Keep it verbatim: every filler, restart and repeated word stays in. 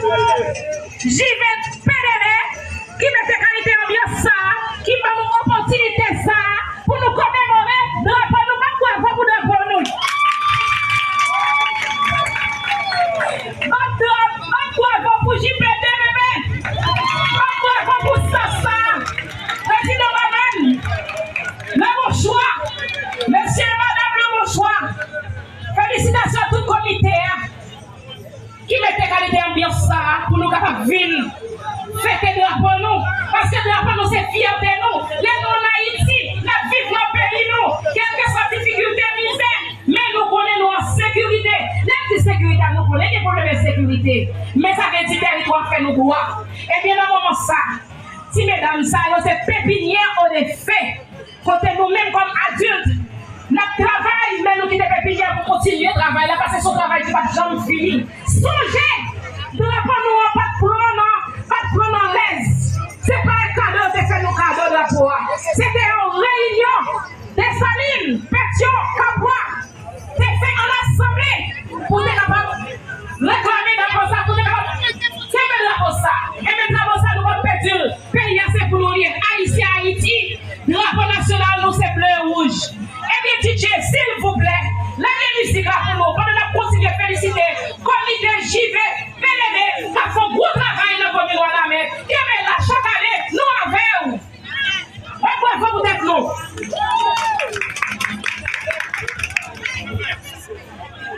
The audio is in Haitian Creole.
Jiven Pedere ki mete kalite anbyans sa a, ki ban nou opòtinite sa a pou nou komemore drapo nou. Bat bravo pou drapo nou. Bat dra- bat bravo pou J P D, bebe. Bat bravo pou Sasa. Prezidan Madan, le bon chwa. Mesye e madanm, le bon chwa. Felisitasyon tout komite a ki mete kalite anbyans sa a pou nou kapab vin fete drapo nou. Paske drapo nou se fyète nou. Lè nou ann Ayiti, n ap viv nan peyi nou. Kèlkeswa difikilte, mizè, men nou konnen nou an sekirite. Lè m di sekirite a, nou konnen gen pwoblèm ensekirite. Men sa vle di tèritwa fè nou dwa. Ebyen, nan moman sa, ti medam sa yo se pepinyè o de fe. Kote nou menm kòm adilt, n ap travay, men nou kite pepinyè pou kontinye travay la, paske se yon travay ki p ap janm fini. Sonje,